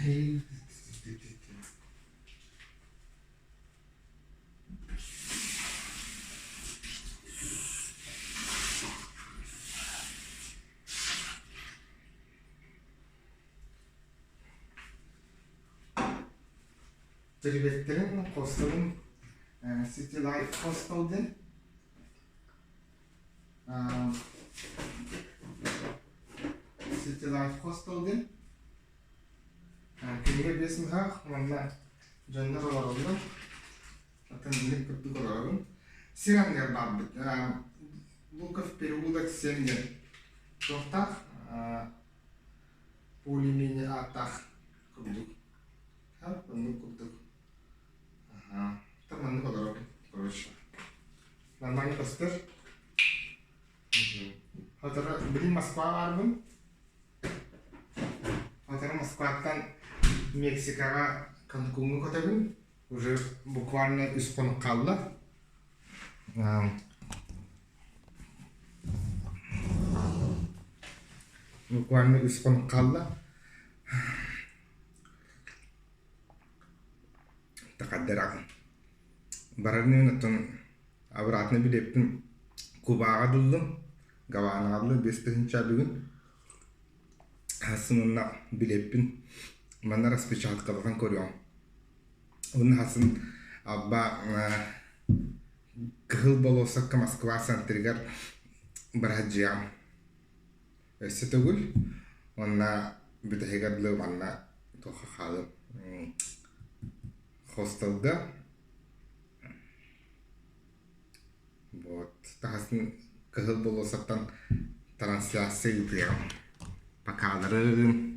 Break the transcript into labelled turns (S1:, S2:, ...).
S1: Приветтерин хостелын City Life Hostel диэн City Life Hostel диэн кинигэ биэс мыһаах уонна дьоннор олороллор. Атын инник курдук олоробун. Сир анныгар баарбыт. Луков переулок 7 диэн туохтаах более-менее ааттаах курдук. Оннук курдук. Аха. Там маннык олоробун, короче. Нормально көстөр. Сотору билин Москва баарбын. Сотору Москваттан Мексикаҕа Канкуҥҥа көтөбүн. Уже буквально үс хонук хаалла. Буквально үс хонук хаалла. Такаддараҕын. Барарныын оттон обратно билиэппин Кубаҕа дыллым, Гаванаҕа дылы 5000 бүгүн. Хасын уонна билиэппин манна распечаткалатан көрүөм. Уонна хасын Алба Кыһыл болуоссакка Москва центригэр быраһадьыйам. Өссө төгүл уонна бүтэһигэр дылы манна туохха хаалым хостелга вот таһасын Кыһыл болуоссаттан трансляция ыытыаҕым. Покаларын.